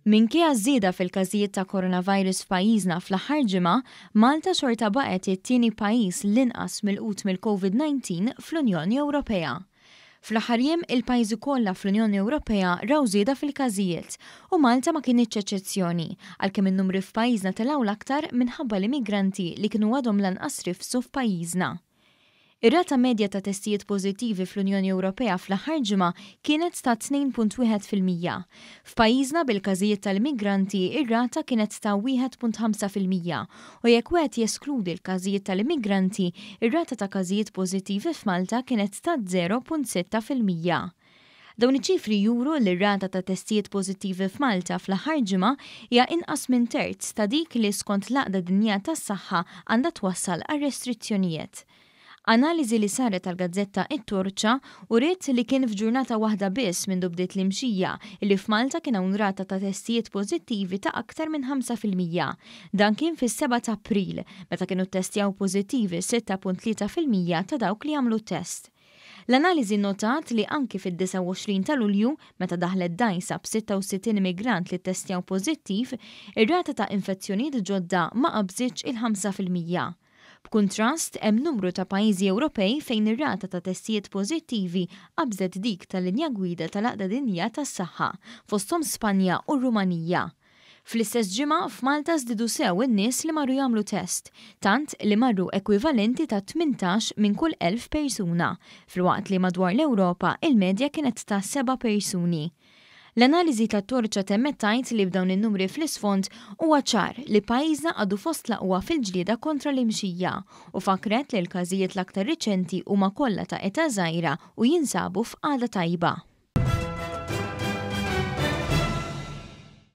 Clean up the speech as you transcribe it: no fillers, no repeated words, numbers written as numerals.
Minkejja ż-żieda fil-każijiet ta' coronavirus f'pajjiżna fl-aħħar ġimgħa, Malta xorta baqgħet it-tieni pajjiż l-inqas milqut mill-Covid-19 fl-Unjoni Ewropea. Fl-aħħar jiem, il-pajjiżi kollha fl-Unjoni Ewropea raw żieda fil-każijiet u Malta ma kinitx eċċezzjoni, għalkemm in-numri f'pajjiżna telgħu l-aktar minħabba l-immigranti li kienu għadhom lanqas rifsu f'pajjiżna. Ir-rata medja ta' testijiet pożittivi fl-Unjoni Ewropea fl-aħħar ġimgħa kienet ta' 2.1%. F'pajjiżna bil-każijiet tal-immigranti ir-rata kienet ta' 1.5% u jekk wieħed jeskludi l-każijiet tal-immigranti, ir-rata ta' każijiet pożittivi f'Malta kienet ta' 0.6%. Dawn iċ-ċifri juru li r-rata ta' testijiet pożittivi f'Malta fl-aħħar ġimgħa hija inqas minn terz ta' dik li skont l-Għaqda Dinjija tas-Saħħa għandha twassal għal restrizzjonijiet. Analiżi li saret għall-gazzetta It-Torċa uriet li kien f'ġurnata waħda biss mindu bdiet l-imxija illi f'Malta kien hawn rata ta' testijiet pożittivi ta' aktar minn 5%. Dan kien fis-7 ta' April, meta kienu ttestjaw pożittivi 6.3% ta' dawk li għamlu t-test. L-analiżi nnotat li anki fid-29 ta' Lulju, meta daħlet dgħajsa b'66 immigrant li ttestjaw pożittiv, ir-rata ta' infezzjonijiet ġodda ma qabżitx il-5%. B'kuntrast, hemm numru ta' pajjiżi Ewropej fejn ir-rata ta' testijiet pożittivi qabżet dik tal-linja gwida tal-Għaqda Dinjija tas-Saħħa, fosthom Spanja u r-Rumanija. Fl-istess ġimgħa, f'Malta żdiedu sew in-nies li marru jagħmlu test, tant li marru ekwivalenti ta' 18 minn kull 1,000 persuna, filwaqt li madwar l-Ewropa il-medja kienet ta' seba' persuni. L-analiżi tat-Torċa temmet tgħid li b'dawn in-numri fl-isfond huwa ċar li pajjiżna għadu fost l-aqwa fil-ġlieda kontra l-imxija u fakkret li l-każijiet l-aktar riċenti huma kollha ta' età żgħira u jinsabu f'qagħda tajba.